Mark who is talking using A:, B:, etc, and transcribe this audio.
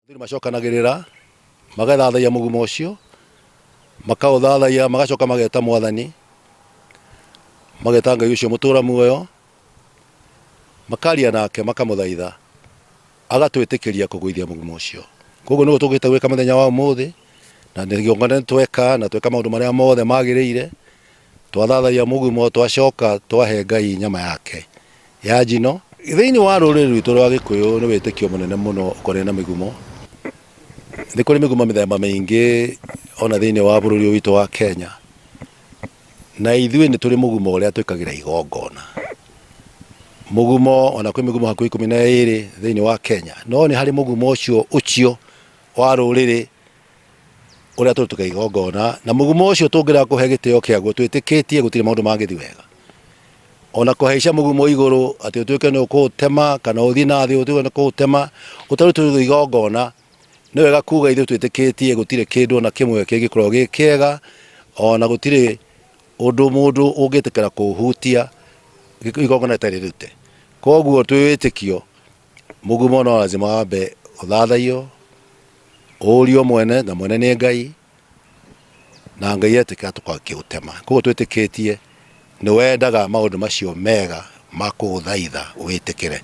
A: Athuri macokanagĩrĩra magathathaiya mũgumo ũcio, makaũthathaiya, magacoka mageta Mwathani, mageta Ngai ũcio mũtũra muoyo, makaria nake, makamũthaitha agatwĩtĩkĩria kũgũithia mũgumo ũcio. Koguo nĩguo tũgĩte gwĩka mũthenya wa ũmũthĩ, na nĩ igongona tweka na tweka maũndũ marĩa mothe magĩrĩire. Twathathaiya mũgumo, twacoka twahe Ngai nyama yake ya njino. Thĩinĩ wa rũrĩrĩ rwitũ rwa Gĩkũyũ nĩ wĩtĩkio mũnene mũno ũkonainie na mĩgumo. Nĩ kũrĩ mĩgumo mĩthemba mĩingĩ ona thĩinĩ wa bũrũri ũyũ witũ wa Kenya. Na ithuĩ nĩ tũrĩ mũgumo ũrĩa twĩkagĩra igongona. Mũgumo ona kwĩ mĩgumo hakuhĩ 12 thĩinĩ wa Kenya, no nĩ harĩ mũgumo ũcio ũcio wa rũrĩrĩ ũrĩa tũrutaga igongona, na mũgumo ũcio tũngĩrega kũhe gĩtĩo kĩaguo, twĩtĩkĩtie gũtirĩ maũndũ mangĩthiĩ wega. Ona kũhaica mũgumo igũrũ atĩ ũtuĩke nĩ ũkũũtema kana ũthiĩ na thĩ ũtuĩke nĩ kũũtema ũtarutĩirwo igongona, nĩ wega kuga ithuĩ twĩtĩkĩtie gũtirĩ kĩndũ ona kĩmwe kĩngĩkorwo gĩ kĩega, ona gũtirĩ ũndũ mũndũ ũngĩtĩkĩra kũũhutia igongona rĩtarĩ rĩrute. Koguo twĩ wĩtĩkio mũgumo no lazima wambe ũthathaiyo, ũrio mwene, na mwene nĩ Ngai, na Ngai etĩkĩra tũgakĩũtema. Koguo twĩtĩkĩtie nĩ wendaga maũndũ macio mega ma kũũthaitha wĩtĩkĩre.